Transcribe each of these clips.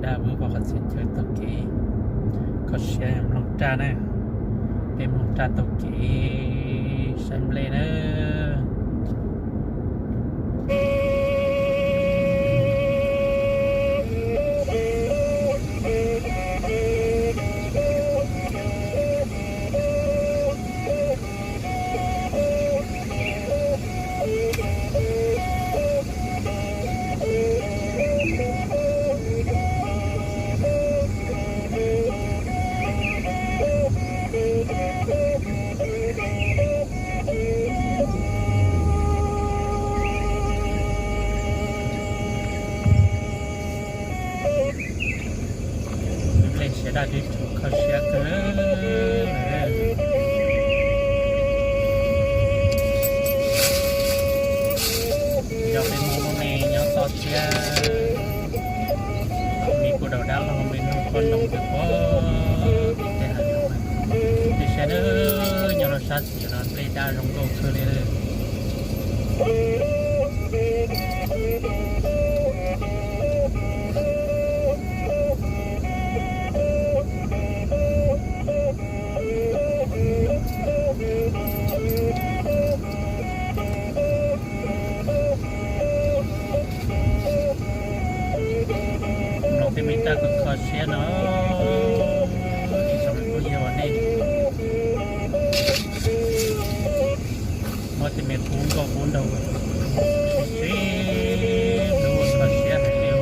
Daj vwb pov qhov txhia chaw taug kev, kho siab mloog raj na, peb mloog raj taug kev saib nplej na. Nplej siav daj twb tshua kho siab kawg. Yog peb Hmoob lub neej nyob toj siab, me puj dau dab laug me noog poj ntoo ntawm pem tej hav zoov. Peb saib na, nyob rau sab xis no nplej daj zoo nkauj kawg li. Mloog tej me daj kho kho siab no, ib tsoom phooj ywg uas nej muab tej me qub nkauj qub nraug sib hlub ua kho siab hais tias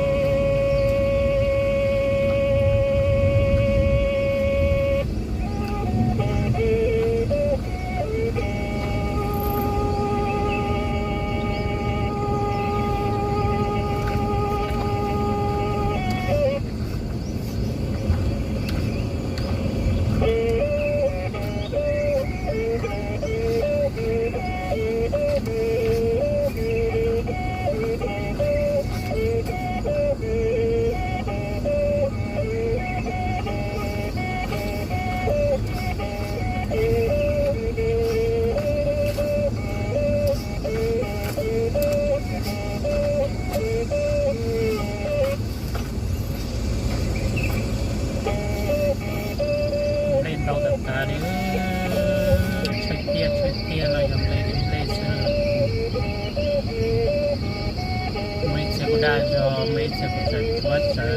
Nplej ntau tag tag li, tshaib tiaj tshaib tiaj los yog nplej li nplej xwb. Muaj ib txhia kuj daj zog, muaj ib txhia kuj txawv tsuab tsawv.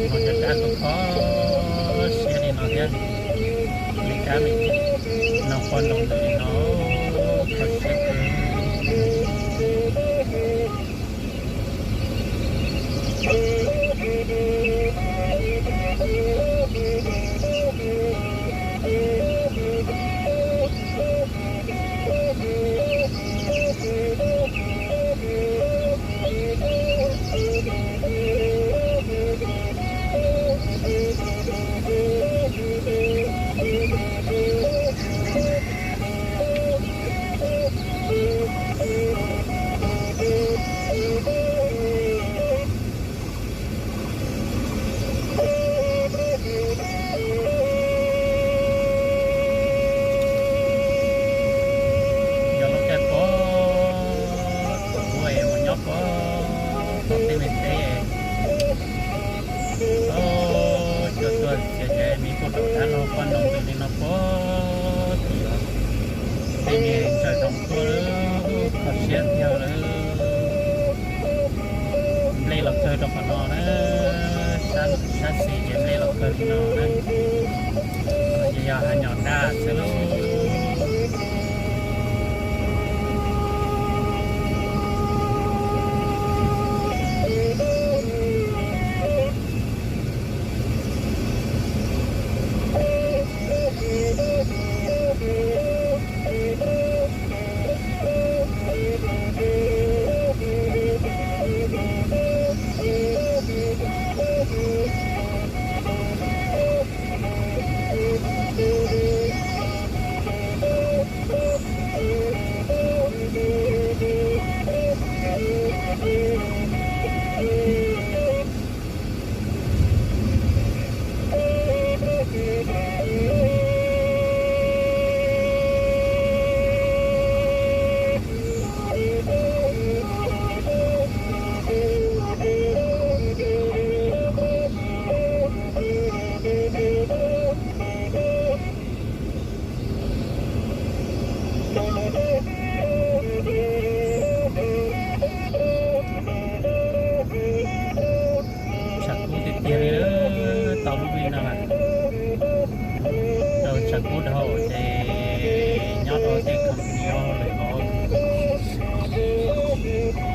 Ua cov dab kho kho siab li no thiab, me dab me noog poj ntoo ntawm li no kho siab kawg. Yog lub caij pom thaum ub es mus nyob pom thaum tej me teb, cov tuaj txiav cov me kuj rau dab laug poj ntoo ntawm li no pom tim tej me ntsaws zoov tuaj lawm, kho siab tiag lawm. Nplej los kawg rau qhov no na, sab xis ces nplej los kawg li no na, ces yog hav nyom daj xwb lauj. Tshav kub dhau ces nyob rau tej company lawv,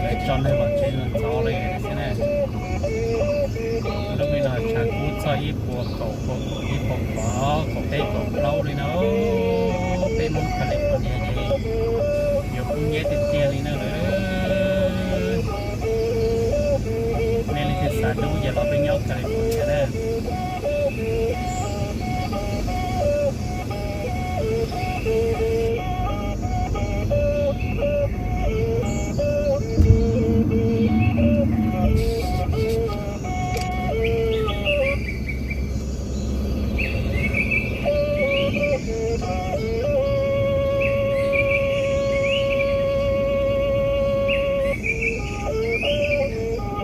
lawv tso neeg los tsev ntxov li xwb na. Lub me no tshav kub txog ib puas kaum, puas kaum ib, kaum kaum ob, kaum peb, kaum plaub li no. Peb Hmoob California ces yuav kub nyab tiag tiag li na lawm. Nej leej twg xav dub ces los peb nyob California na.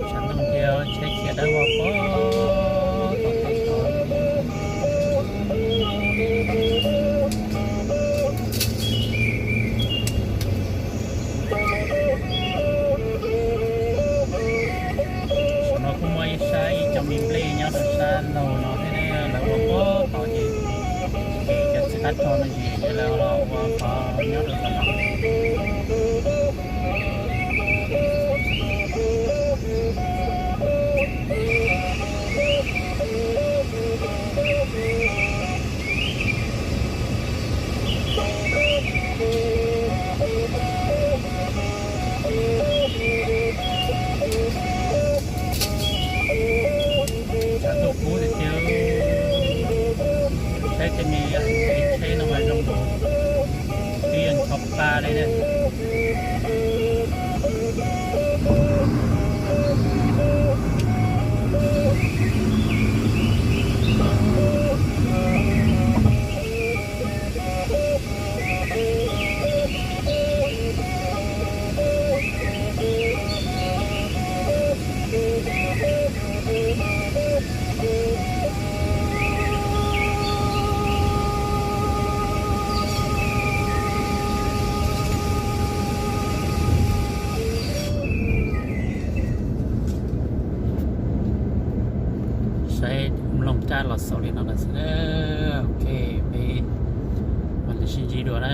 Tshav ntuj tiag, tsheb khiav dawb vog pog tom tej tod. Saum no kuj muaj ib sab ib co me nplej nyob rau sab laug no thiab ne, lawv ua pog tod ces, ces cov txiv qab rog no ces lawv los ua pog nyob rau tom no. Tshav ntuj kub tiag tiag. Saib tej me tsheb no mas zoo nkaus twb yeej txhos pa li na. Saib mloog kaj los xaus li no lawm xwb. Ok, peb mam li sib ntsib dua na.